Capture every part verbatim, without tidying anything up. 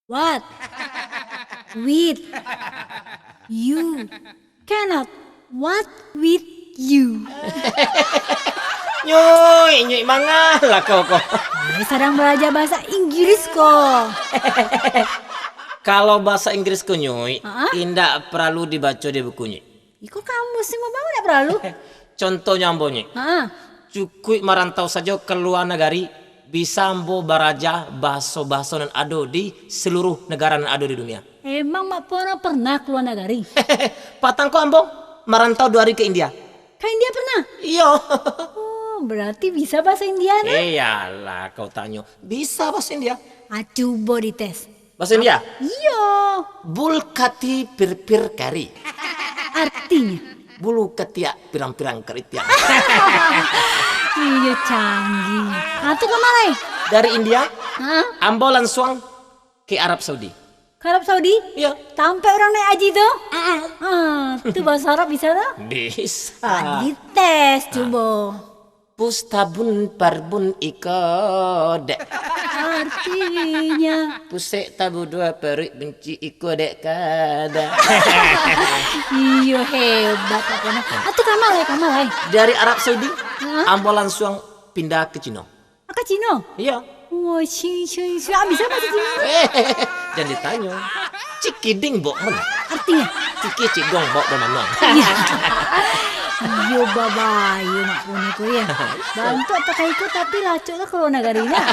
What? With you. Cannot. What with you? Nyuik, nyuik mangalah kau ko. Ini sadang balaja bahasa Inggris ko. Kalau bahasa Inggris ko, Nyuik, Ha-ah. indak paralu dibaco di buku, Nyuik. Iko kamus sih mau bawa ndak paralu. Contohnyo ambo, Nyuik. Ha. Cukuik marantau sajo ka lua nagari, bisa ambo baraja bahaso-bahaso nan ado di saluruah nagara nan ado di dunia. Emang Mak Pono pernah ka lua nagari? Patang ko ambo marantau duo ari ka India. Ka India pernah? Iyo. Oh, berarti bisa bahasa India, nah? Eh, iyalah, kau tanyo. Bisa bahasa India. Ah, cubo dites. Bahasa India? Iyo. Bul kati pir-pir kari. Artinya? Bulu katiak pirang-pirang karitiak. Iyo, canggih. Ah, tu ka ma lai? Dari India, Hah? ambo lansuang ke Arab Saudi. Ka Arab Saudi? Iyo. Tampek urang naik haji tu? Mm-mm. Ah, tu bahasa Arab bisa tu? Bisa. Ah, dites, cubo. Pustabun parbun iko dek. Artinya? Pusek tabu dua, paruik benci iko dek kada. Iyo, hebat Mak Pono. Ah, tu ka ma lai, ka ma lai? Dari Arab Saudi, Hah? ambo lansuang pindah ke Cino. Ah, ka Cino? Iyo. Wah, sing, sing, sing. Ah, bisa bahasa Cino? Eh, jan ditanyo. Cikiding bok men. Artinya? Ciki cidong bok bamanuang. Iya. Iyo, babayo Mak Pono ko, ya. Bantuak tak ka iko, tapi lacok lah ka lua nagari, nah.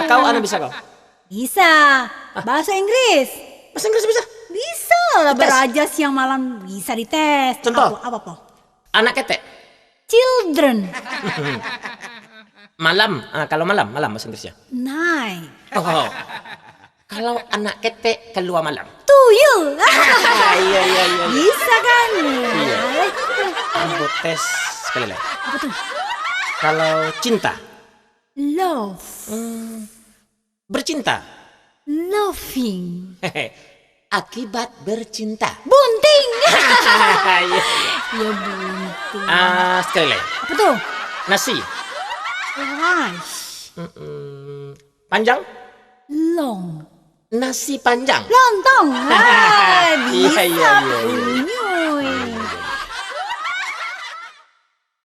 Kau anu bisa kau? Bisa. Bahasa Inggris. Bahasa Inggris bisa? Bisa lah, Dites. baraja siang malam bisa dites. Contoh? Apa, apa, apa? Anak ketek. Children. Malam. Ah, kalau malam, malam bahasa Inggrisnya. Night. Oh. Kalau anak ketek kalua malam. Tuyul. Iya, iya, iya, iya. Bisa kan? Iya. Ambo tes sekali lagi. Apa tu? Kalau cinta. Love. Hmm, bercinta. Loving. Akibat bercinta. Bunting. Iya. Ya, bunting. Ah, sekali lagi. Apa tu? Nasi. Rice. Mm-mm. Panjang? Long. Nasi panjang. Lontong. Ah, Iya, bisa iya, iya, iya. bunyi.